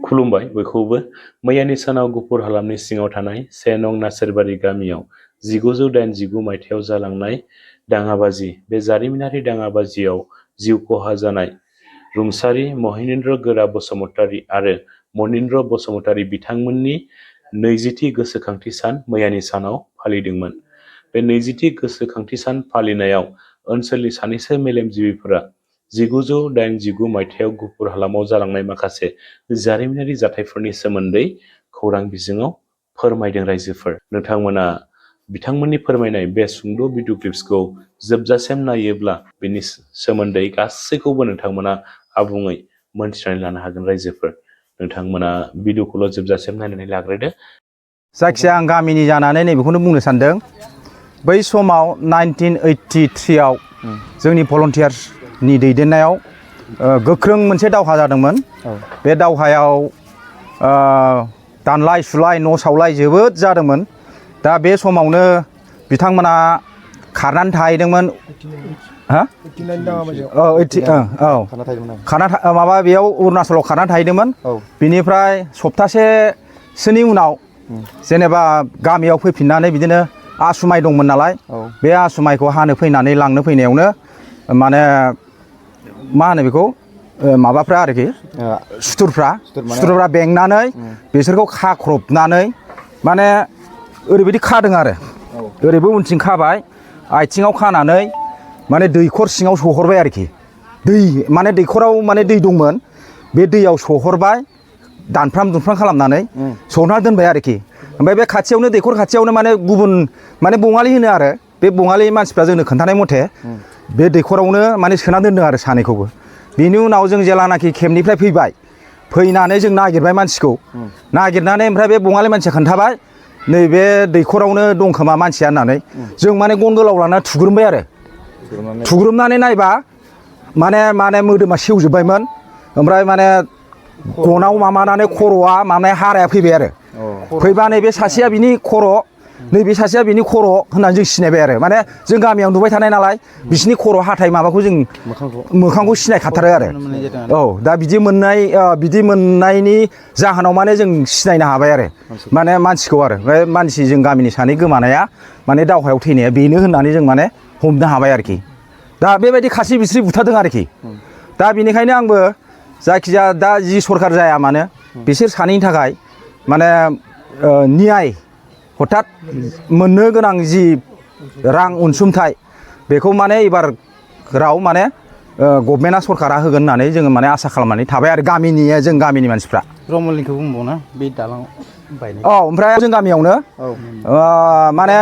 खुलुमबाय बयखौबो मैयानि सानाव गुफुर हालामनि सिङाव थानाय 1 नं नासोरबारि गामियाव 1989 मायथाइयाव जालांनाय दाङाबाजि बे जारिमिनारि दाङाबाजियाव जिउ खहा जानाय रुंसारि महिनेन्द्र गोरा बसुमतारी आरो मनिन्द्र बसुमतारी बिथांमोननि 20थि गोसोखांथि सान मैयानि सानाव फालिदोंमोन। बे 20थि गोसोखांथि सान फालिनायाव ओनसोलनि सानैसो मेलेमजिबिफोरा 1989 मायथाइयाव गुफुर हालामाव जालांनाय माखासे जारिमिनारि जाथायफोरनि सोमोन्दै खौरां बिजोङाव फोरमायदों रायजोफोर। नोंथांमोना बिथांमोननि फोरमायनाय बे सुंद' भिडिअ क्लिप्सखौ जोबजासिम नायोब्ला बेनि सोमोन्दै गासैखौबो नोंथांमोना आबुङै मोनथिनानै लानो हागोन रायजोफोर। नोंथांमोना भिडिअखौल' जोबजासिम नायनानै लाग्रोदो। जायखिजाया आं गामिनि जानानै नैबेखौनो बुंनो सानदों। बै समाव 1983 आव जोंनि भलन्टियार्सनि दैदेननायाव गोख्रों मोनसे दावहा जादोंमोन। बे दावहायाव दानलाय सुलाय न' सावलाय जोबोद जादोंमोन। दा बे समावनो बिथांमोना खारनानै थाहैदोंमोन। माबा बेयाव अरुणाचलाव खारनानै थाहैदोंमोन। बिनिफ्राय सप्तासेसोनि उनाव जेनेबा गामियाव फैफिननानै बिदिनो आसुमाय दंमोन नालाय बे आसुमायखौ हानो फैनानै लांनो फैनायावनो माने मा होनो बेखौ माबाफ्रा आरोखि सुथुरफ्रा बेंनानै बिसोरखौ खाख्रबनानै माने ओरैबायदि खादों आरो ओरैबो उनथिं खाबाय आथिङाव खानानै माने दैखर सिङाव सोहरबाय आरोखि। दै माने दैखराव माने दै दंमोन बे दैयाव सोहरबाय दानफ्राम दुनफ्राम खालामनानै सोहरना दोनबाय आरोखि। ओमफ्राय बे खाथियावनो दैखर खाथियावनो माने गुबुन माने बङालि होनो आरो बे बङालि मानसिफ्रा जोंनो खोन्थानाय मथे बे दैखरावनो माने सोना दोनदों आरो सानैखौबो। बेनि उनाव जों जेलानाखि केम्पनिफ्राय फैबाय फैनानै जों नागिरबाय मानसिखौ नागिरनानै ओमफ्राय बे बङालि मानसिया खोन्थाबाय नैबे दैखरावनो दं खोमा मानसिया होननानै जों माने गन गोलाव लाना थुग्रोमबाय आरो थुग्रोमनानै नायबा माने मोदोमा सेवजोब्बायमोन। ओमफ्राय माने गनाव माबानानै खर'आ माने हाराया फैबाय आरो फैबा नैबे सासेया बिनि खर' नैबे सासेया बिनि खर' होननानै जों सिनायबाय आरो माने जों गामियाव नुबाय थानाय नालाय बिसिनि खर' हाथाय माबाखौ जों मोखांखौ सिनायखाथारो आरो। औ दा बिदि मोननायनि जाहोनाव माने जों सिनायनो हाबाय आरो माने मानसिखौ आरो बे मानसि जों गामिनि सानै गोमानाया माने दावहायाव थैनाया बेनो होननानै जों माने हमनो हाबाय आरोखि। दा बेबायदि खास्रि बिस्रि बुथारदों आरोखि। दा बेनिखायनो आंबो जायखिजाया दा जि सरखार जाया मानो बिसोर सानैनि थाखाय माने नियाय हथात मोननो गोनां जि रां अनसुंथाइ बेखौ माने एबाराव माने गभर्नमेन्टआ सरकारा होगोन होननानै जोङो माने आसा खालामनानै थाबाय आरो जों गामिनि मानसिफ्रा। रमलनिखौ बुंबावना बे दालां बायनाय। ओमफ्राय जों गामियावनो माने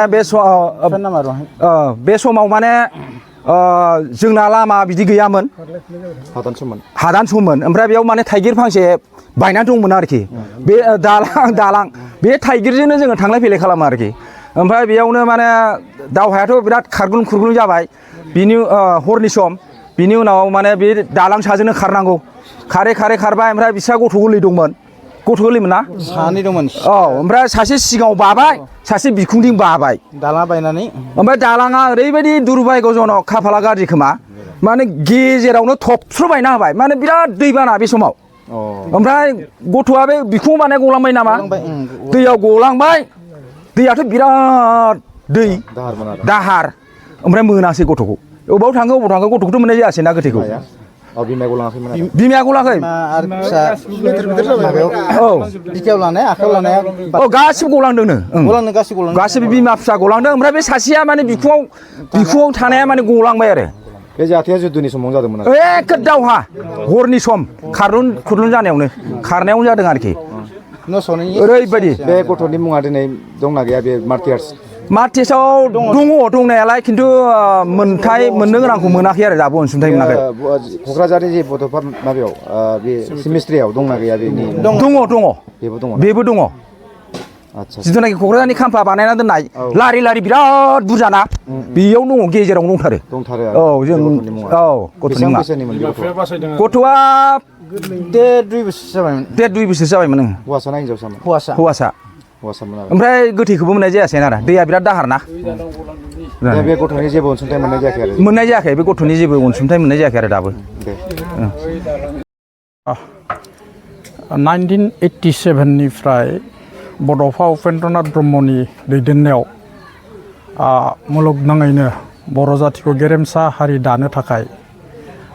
बे समाव माने जोंना लामा बिदि गैयामोन हादान सममोन। ओमफ्राय बेयाव माने थाइगिर फांसे बायनानै दंमोन आरोखि बे दालां बे थाइगिरजोंनो जोङो थांलाय फैलाय खालामो आरोखि। ओमफ्राय बेयावनो माने दावहायाथ' बिराद खारग्लुं खुरग्लुं जाबाय बिनि हरनि सम। बिनि उनाव माने बे दालां साजोंनो खारनांगौ खारबाय। ओमफ्राय बिस्रा गथ' गोरलै दंमोन ना सानै दंमोन। ओमफ्राय सासे सिगाङाव बाबाय सासे बिखुंथिं बाबाय दालां बायनानै। ओमफ्राय दालाङा ओरैबायदि दुरभाग्यजनक खाफाला गाज्रि खोमा माने गेजेरावनो थबस्र' बायना होबाय माने बिराद दैबाना बे समाव। ओमफ्राय गथ'आ बे बिखुं बानाय गलांबाय नामा दैयाव गलांबाय। दैयाथ' बिराद दै दाहार। ओमफ्राय मोनासै गथ'खौ अबाव थाङो गथ'खौथ' मोननाय जायासै ना गोथैखौ। बिमाया गलाङाखै गासिबो गलांदोंनो गासिबो बिमा फिसा गलांदों। ओमफ्राय बे सासेया माने बिखुङाव थानाया माने गलांबाय आरो। बे जाथाया जुद्धनि समाव जादोंमोन आरो एखे दावहा हरनि सम खारलुन खुरलुन जानायावनो खारनायावनो जादों आरोखि। ओरैबायदि बे गथ'नि मुङा दिनै दंना गैया बे मार्टियार्सआव दङ दंनायालाय खिन्थु मोननो गोनांखौ मोनाखै आरो दाबो अनसुंथाइ मोनाखै। क'क्राझारनि जे बड'फा माबायाव बे सेमिस्ट्रियाव दंना गैया बेनि बेबो दङ। जिथुनाखि क'क्राझारनि खाम्फा बानायना दोननाय लारि लारि बिराद बुरजाना बेयाव दङ गेजेराव दंथारो। औ जों गथ'नि मुङा गथ'आ 1.5 बोसोर जाबायमोन। हौवासा ना हिनजावसामोन? हौवासा। ओमफ्राय गोथैखौबो मोननाय जायासै आरो दैया बिराद दाहार ना। बे गथ'नि जेबो अनसुंथाइ मोननाय जायाखै आरो बे गथ'नि जेबो अनसुंथाइ मोननाय जायाखै आरो दाबो। 1987 निफ्राय बड'फा उपेन्द्रनाथ ब्रह्मनि दैदेननायाव मुलुगनाङैनो बर' जातिखौ गेरेमसा हारि दानो थाखाय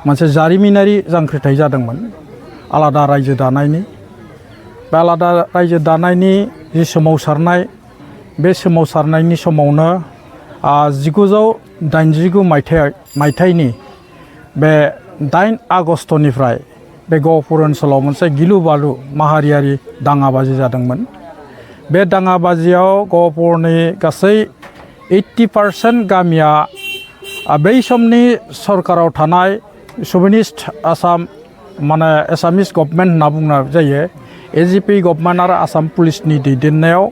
मोनसे जारिमिनारि जांख्रिथाय जादोंमोन आलादा रायजो दानायनि। बे आलादा रायजो दानायनि जि सोमावसारनाय बे सोमावसारनायनि समावनो 1989 मायथाइनि बे 8 आगस्टनिफ्राय बे गहपुर ओनसोलाव मोनसे गिलु बालु माहारियारि दाङाबाजि जादोंमोन। बे दाङाबाजियाव गहपुरनि गासै 80% गामिया बै समनि सरकाराव थानाय सभिनिस्ट आसाम माने एसामिस गभर्नमेन्ट होनना बुंनाय जायो एजिपि गभर्नमेन्ट आरो आसाम पुलिसनि दैदेननायाव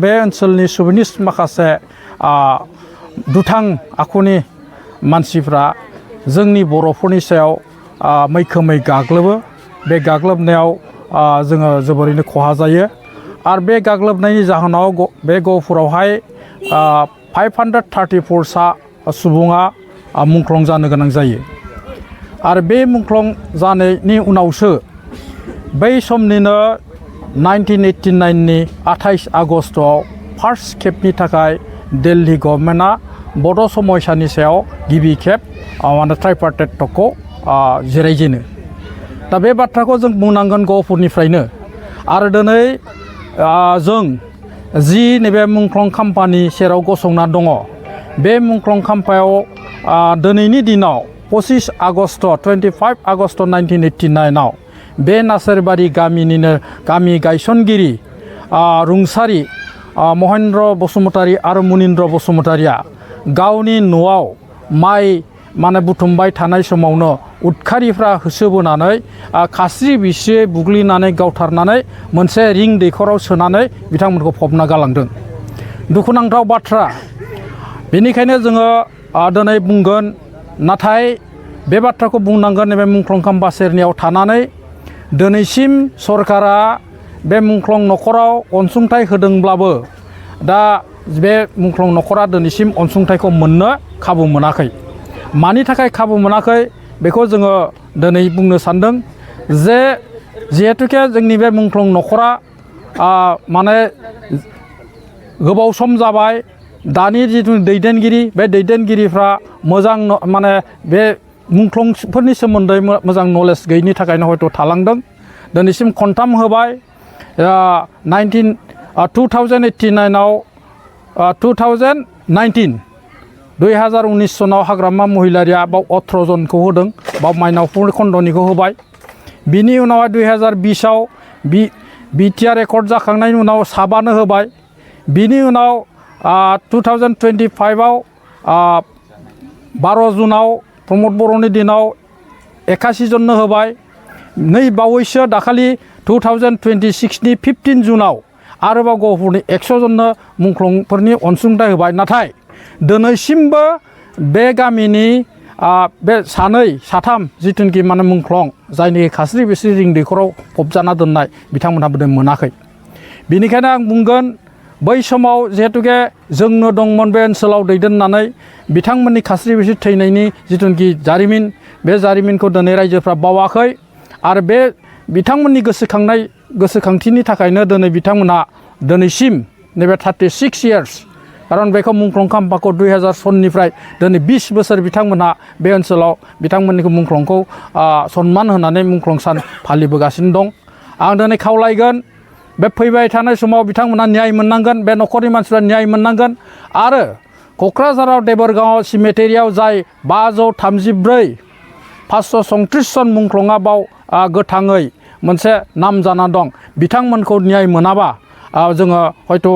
बे ओनसोलनि सभिनिस्ट माखासे दुथां आखुनि मानसिफ्रा जोंनि बर'फोरनि सायाव मैखोमै गाग्लोबो। बे गाग्लोबनायाव जोङो जोबोरैनो खहा जायो आरो बे गाग्लोबनायनि जाहोनाव बे गहपुरावहाय 534 सुबुङा मुंख्लं जानो गोनां जायो आरो बे मुंख्लं जानायनि उनावसो बै समनिनो 1989 नि 28 आगस्टआव फार्स्ट खेबनि थाखाय दिल्ली गभर्नमेन्टआ बड' समयसानि सायाव गिबि खेब माने ट्राइपार्टेट टकखौ जिरायजेनो। दा बे बाथ्राखौ जों बुंनांगोन गहपुरनिफ्रायनो आरो दिनै जों जि नैबे मुंख्लं खाम्फानि सेराव गसंना दङ बे मुंख्लं खाम्फायाव दिनैनि दिनाव 25 आगस्ट 1989 आव बे नासेरबारि गामिनिनो गामि गायसनगिरि रुंसारि महेन्द्र बसुमतारी आरो मुनिन्द्र बसुमतारीया गावनि न'आव माइ माने बुथुमबाय थानाय समावनो उदखारिफ्रा होसोबोनानै खास्रि बिस्रि बुग्लिनानै गावथारनानै मोनसे रिं दैखराव सोनानै बिथांमोनखौ फबना गालांदों। दुखुनांथाव बाथ्रा। बेनिखायनो जोङो दिनै बुंगोन नाथाय बे बाथ्राखौ बुंनांगोन नैबे मुंख्लं खाम्फा सेरनियाव थानानै दिनैसिम सरकारा बे मुंख्लं न'खराव अनसुंथाइ होदोंब्लाबो दा बे मुंख्लं न'खरा दिनैसिम अनसुंथाइखौ मोननो खाबु मोनाखै। मानि थाखाय खाबु मोनाखै बेखौ जोङो दिनै बुंनो सानदों जे जिहेतुके जोंनि बे मुंख्लं न'खरा माने गोबाव सम जाबाय दानि जिथु दैदेनगिरि बे दैदेनगिरिफ्रा मोजां माने बे मुंख्लंफोरनि सोमोन्दै मोजां नलेज गैयिनि थाखायनो हयथ' थालांदों। दिनैसिम खनथाम होबाय 2019 सनाव हाग्रामा महिलारिया बाव 18 जनखौ होदों बाव माइनावपुर खन्दनिखौ होबाय। बिनि उनावहाय 2020 आव बिटिआर रेकर्ड जाखांनायनि उनाव 7 होबाय। बिनि उनाव 2025 आव 12 जुनाव प्रमद बर'नि दिनाव 81 जननो होबाय। नै बावैसो दाखालि 2026 नि 15 जुनाव आरोबाव गहपुरनि 100 जननो मुंख्लंफोरनि अनसुंथाइ होबाय। नाथाय दिनैसिमबो बे गामिनि बे साथाम जिथुनिखि माने मुंख्लं जायनि खास्रि बिस्रि रिं दैखराव फबजाना दोननाय बिथांमोनहाबो मोनाखै। बेनिखायनो आं बुंगोन बै समाव जिहेतुके जोंनो दंमोन बे ओनसोलाव दैदेननानै बिथांमोननि खास्रि बिस्रि थैनायनि जिथुनिखि जारिमिन बे जारिमिनखौ दिनै रायजोफ्रा बावाखै आरो बे बिथांमोननि गोसोखांथिनि थाखायनो दिनै बिथांमोना दिनैसिम नैबे 36 इयार्स खारन बेखौ मुंख्लं खाम्फाखौ 2000 सननिफ्राय दिनै 20 बोसोर बिथांमोनहा बे ओनसोलाव बिथांमोननिखौ मुंख्लंखौ सन्मान होनानै मुंख्लं सान फालिबोगासिनो दं। आं दिनै खावलायगोन बे फैबाय थानाय समाव बिथांमोना न्याय मोननांगोन बे न'खरनि मानसिफ्रा न्याय मोननांगोन आरो क'क्राझाराव देबरगांव सिमेटेरियाव जाय 534 537 जन मुंख्लङा बाव गोथाङै मोनसे नाम जाना दं बिथांमोनखौ न्याय मोनाबा जोङो हयथ'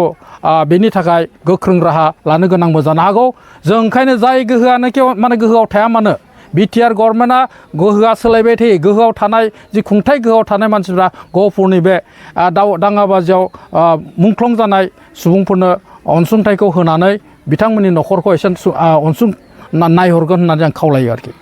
बेनि थाखाय गोख्रों राहा लानो गोनांबो जानो हागौ। जों ओंखायनो जाय गोहोआनो माने गोहोआव थाया मानो बिटिआर गभर्नमेन्टआ गोहोआ सोलायबाय थायो। गोहोआव थानाय जि खुंथाय गोहोआव थानाय मानसिफ्रा गहपुरनि बे दाङाबाजियाव मुंख्लं जानाय सुबुंफोरनो अनसुंथाइखौ होनानै बिथांमोननि न'खरखौ एसे नायहरगोन होननानै आं खावलायो आरोखि।